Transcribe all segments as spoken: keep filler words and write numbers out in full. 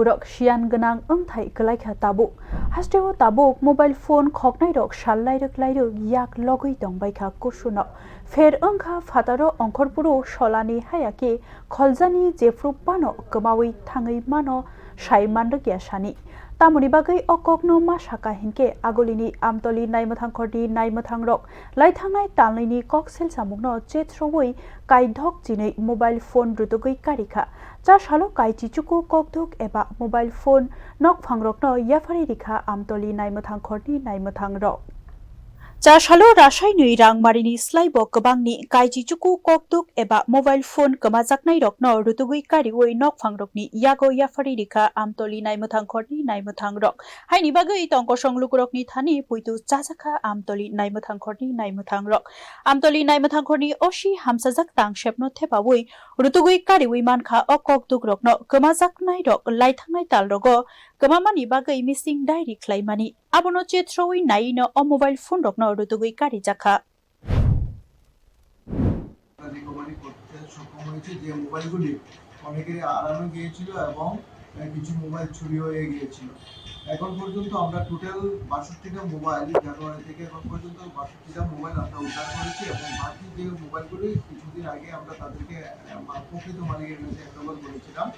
Borok siyan gwnang wngthai kwlaikha tabuk. Hasteo tabuk mobile phone khoknairok sal lairwk lairwk yak logwi tongbaikha kusuno. Pher wngkha phataro ongkhorphuru solani hayaki kholjani jephru phano kwmawi thangwi mano sai manrwkya sani. Tamoni bagwi o kokno ma saka hinkhe agulini Amtoli naimwthangkhorni naimwthangrok laithangnai talnwini kok selsamungno chethrwi kaidhok chinwi mobile phone rutugwi karikha. Cha salo kaichichuku kokduk eba mobile phone nokphangrokno yaphari rikha Amtoli naimwthangkhorni naimwthangrok. Cha salo rasainwi rangmarini slaibo kwbangni kaichichuku kokduk eba mobile phone kwmajaknairokno rutugwi kariwi nokphangrokni yago yaphari rikha Amtoli naimwthangkhorni naimwthangrok. Haini bagwi tongkosong lukurokni thani puitu chajakha Amtoli naimwthangkhorni naimwthangrok. Amtoli naimwthangkhorni O C hamsajak tangsepno thepawi rutugwi kariwi mankha o kokdukrokno kwmajaknairok laithangnai talrogo kwmamani bagwi missing diary khlaimani. Abono chethrwi naino o mobile phone rokno rutugwi karijakha. Recovery করতে সক্ষম হয়েছি, যে মোবাইলগুলি অনেকেরই হারানো গিয়েছিল এবং কিছু মোবাইল চুরি হয়ে গিয়েছিল। এখন পর্যন্ত আমরা টোটাল বাষট্টিটা মোবাইল জানুয়ারি থেকে এখন পর্যন্ত বাষট্টিটা মোবাইল আমরা উদ্ধার করেছি এবং বাকি যে মোবাইলগুলি কিছুদিন আগে আমরা তাদেরকে, আহ, প্রকৃত মালিকের কাছে হ্যান্ডওভার করেছিলাম।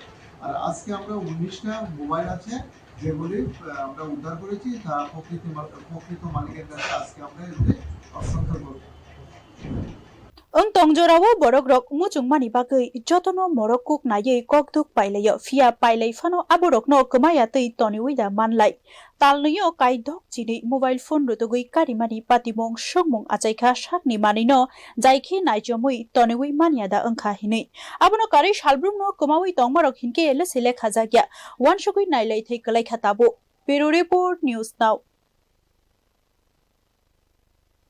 আর আজকে আমরা উনিশটা মোবাইল আছে, যেগুলি, আহ, আমরা উদ্ধার করেছি, তা প্রকৃত মা-, প্রকৃত মালিকের কাছে আজকে আমরা এগুলি হস্তান্তর করব। Wng tong jorao borokrok muchungmani bagwi jotono morok kuk naiwi kokduk pailaio, phiya pailai phano aborokno kwmaya twi toniwi da manlai. Talnwio kaidhok chinwi mobile phone rutugwi karimani patimung songmung achaikha sakni manwino jaikhe naichomwi toniwi manya da wngkha hinwi. Abono karwi salbrumno kwmawi tongmarok hinkhe lese lekhajakya. Wansugwi nailai thai kwlaikha tabuk. Bureau Report, News Now.